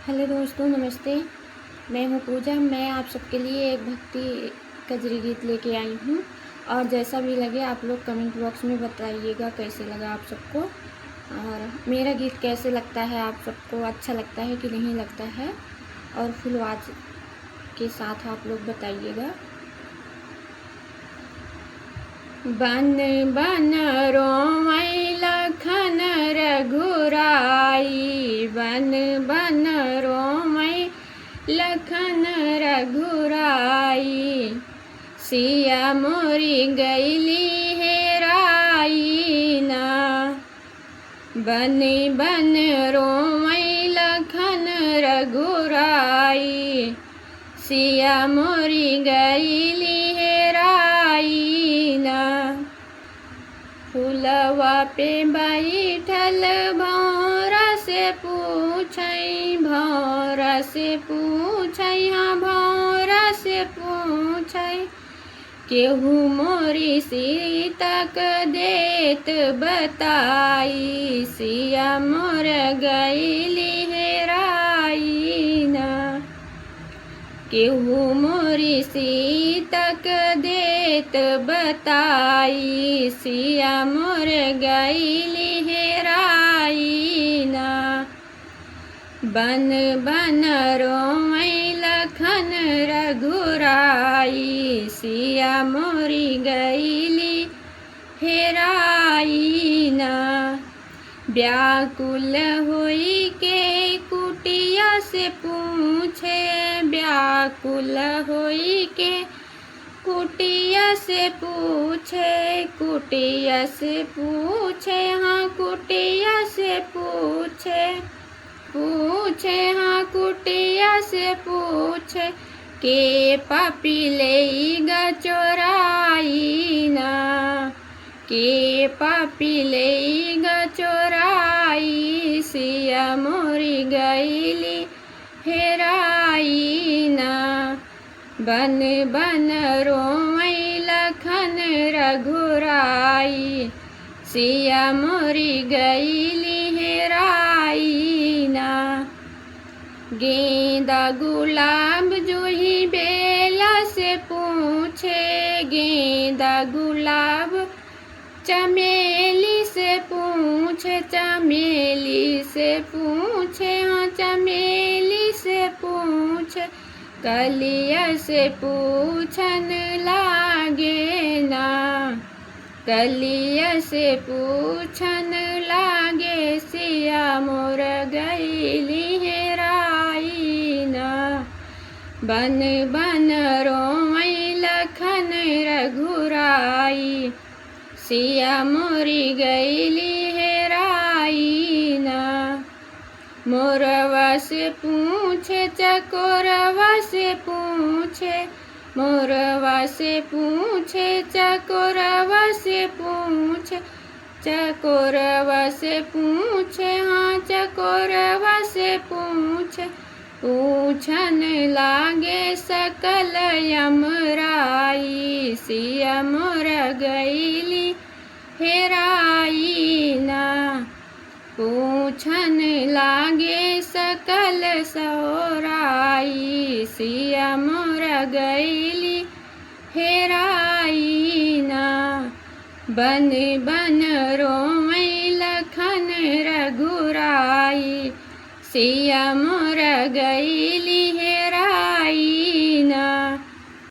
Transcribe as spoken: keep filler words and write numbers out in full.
हेलो दोस्तों, नमस्ते। मैं हूँ पूजा। मैं आप सबके लिए एक भक्ति कजरी गीत लेके आई हूँ, और जैसा भी लगे आप लोग कमेंट बॉक्स में बताइएगा कैसे लगा आप सबको, और मेरा गीत कैसे लगता है आप सबको, अच्छा लगता है कि नहीं लगता है, और फुल आवाज के साथ आप लोग बताइएगा। बन बन रोवै लखन रघुराई, बन बन रोवै लखन रघुराई, सिया मोरी गैली हेराई ना। बन बन रोवै लखन रघुराई, सिया मोरी गैली हेराई ना। फुलवा पे बैठल भौरा से पूछै, भौरा से पूछै, हाँ भौरा से पूछै, केहू मोरी सीता क देत बताई, सिया मोर गैली हेराई ना। केहू मोरी सीता क देत बताई, सिया मोर गैली हेराई ना। बन बन रोवै लखन रघुराई, सिया मोरी गैली हेराई ना। व्याकुल होई के कुटिया से पूछे, व्याकुल होई के कुटिया से पूछे, कुटिया से पूछे, हाँ कुटिया से पूछे, पूछे, हाँ कुटिया से पूछे, के पापी लेइगा चोराई ना, के पापी लेइगा चोराई, सिया मोरी गैली हेराई ना। बन बन रोवै लखन रघुराई, सिया मोरी गैली हेराई ना। गेंदा गुलाब जूही बेला से पूछे, गेंदा गुलाब चमेली से पूछे, चमेली से पूछे, हाँ चमेली से पूछे, कलिया से पूछन लागे ना, कलिया से पूछन लागे, सिया मोर गैली हेराई ना। बन बन रोवै लखन रघुराई, सिया मोरी गैली हेराई ना। मोरवा से पूछे, चकोरवा से पूछे, मोरवा से पूछे, चकोरवा से पूछे, चकोरवा से पूछे, हाँ चकोरवा से पूछे, पूछन लागे सकल अमराई, सिया मोर गैली हेराई ना। पूछन लागे सकल सौराई, सिया मोर गैली हेराई ना। बन बन रोवै लखन रघुराई, सिया मोर गैली हे